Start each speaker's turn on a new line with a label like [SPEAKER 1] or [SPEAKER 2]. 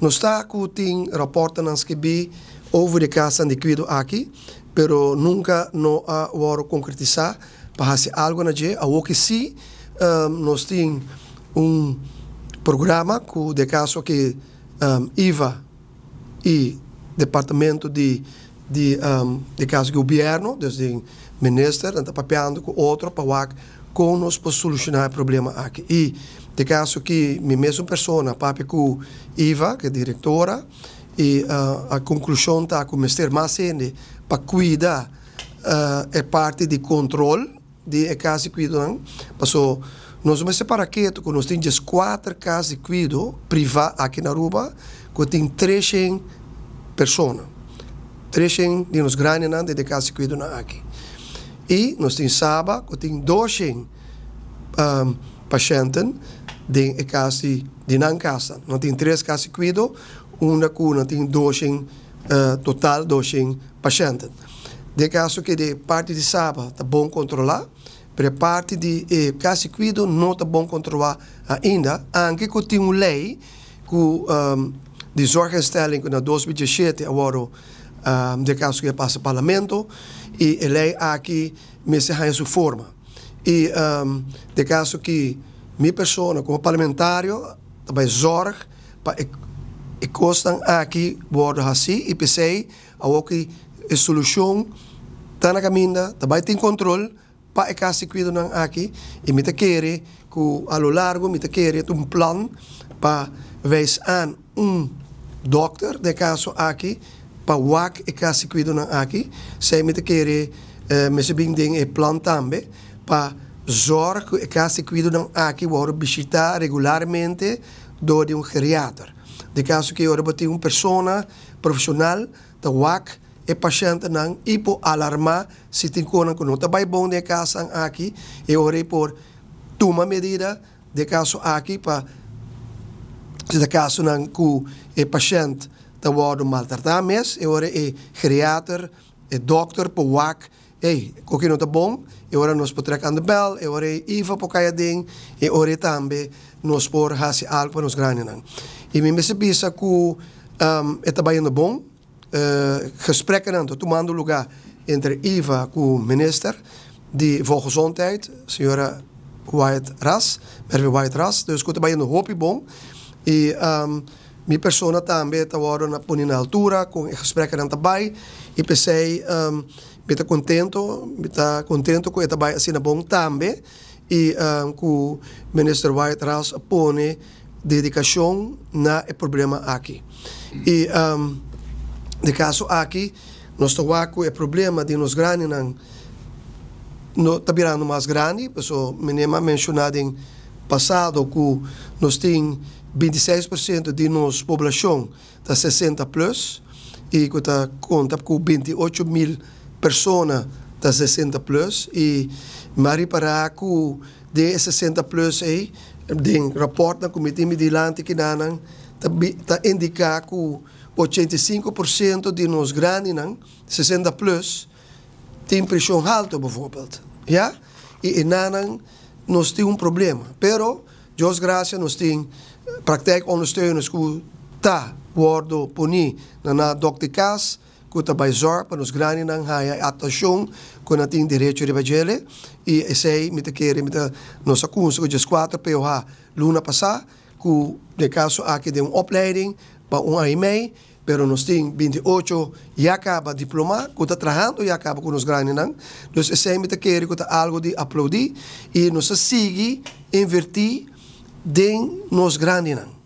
[SPEAKER 1] Nos ta ku tin raportnan skibí over di kasnan di kuido aki, pero nunka no a wòrdu konkretisá pa hasi algu na dje. Awoki sí nos tin un programa ku den kaso aki IVA i departamento di di di kaso gobièrnu, dus di minister nan ta papiando ku otro pa wak kon nos por solushoná e problema aki. I den kaso ki mi mesun persona papia ku IVA, ku e direktora, i a konklushon ta ku mester mas hende pa kuida e parti di kontrol di e kas di kuidonan, paso nos no mester para ketu ku nos tin dieskuater kas di kuido privá aki na Aruba ku tin treshen persona, treshen di nos grandinan den e kas di kuidonan aki. I nos tin Saba ku tin doshen pashènten den e kas di di nan kasnan. Nan tin tres kas di kuido unda ku nan tin doshen total doshen pashènten. Den kaso ke de parti di Saba ta bon kontrolá, pero e parti di e kas di kuido no ta bon kontrolá ainda, anke ku tin un lei ku di zorginstelling ku na 2017 a wòrdu den kaso ku a pasa parlamento i e lei aki mester haña su forma. I den kaso ki mi persona komo parlamentario ta bai zòrg pa e kosnan aki wòrdu hasí i p'esei Awor ki e solushon ta na kaminda, ta bai tin kontrol pa e kas di kuidonan aki i mi ta kere ku a lo largo mi ta kere ta un plan pa wijs aan un dòkter den e kaso aki pa wak e kas di kuidonan aki. Esei mi ta kere mester bin den e plan tambe pa zòrg ku e kas di kuidonan aki wòrdu bishitá regularmente dor di un geriater. Den kaso ki ora bo tin un persona Profesional ta wak e pashentenan y por alarma si tin conan cu no ta bay bon den e casan aki e ora ey por tuma medida den e caso aki pa si ta casonan cu e pashent ta wordo maltrata mes e ora e geriater e dokter por wak Ey, koki no ta bon, e ora nos por trek aan de bel, e ora ei IVA por kai aden, e ora ei tambe nos por hasi algu pa nos grandinan. I mi mester bisa ku e ta bayendo bon, gesprekkenan ta tumando lugá entre IVA ku minister di Volksgezondheid, señora Wyatt Ras, Mervin Wyatt Ras, dus ku ta bayendo hopi bon i mi persona tambe ta wòrdu na pone na altura kon e gesprekkenan ta bai i p'esei Mi ta contento, mi ta contento cu e ta bay asina bon tambe y cu Minister Wyatt Ras a pone dedicacion na e problema aki. Y den caso aki nos ta wak cu e problema di nos grandinan no ta birando mas grandi, paso mi a menciona den pasado cu nos tin 26% di nos poblacion ta 60 plus y cu ta conta cu 28 mil persona ta 60 plus y mi a ripara cu den e 60 plus ey den raportnan cu mi tin mi dilanti kinanan ta ta indica cu 85% di nos grandinan 60 plus tin presion halto bijvoorbeeld ya y enanan nos tin un problema pero Dios gracia nos tin praktijk ondersteuners ku ta wordo poni na nan dokter kas ku ta bai zorg pa nos grandinan haya e atenshon ku nan tin derecho riba djele i esei mi ta kere mi ta nos a kunsa ku 14 POH luna pasa ku den kaso aki den un opleiding pa un aña i mei. Pero nos tin 28 ya caba diploma cu ta trahando ya caba cu nos grandinan. Dus esey mi ta kere cu ta algo di aplaudi y nos ta sigui inverti den nos grandinan.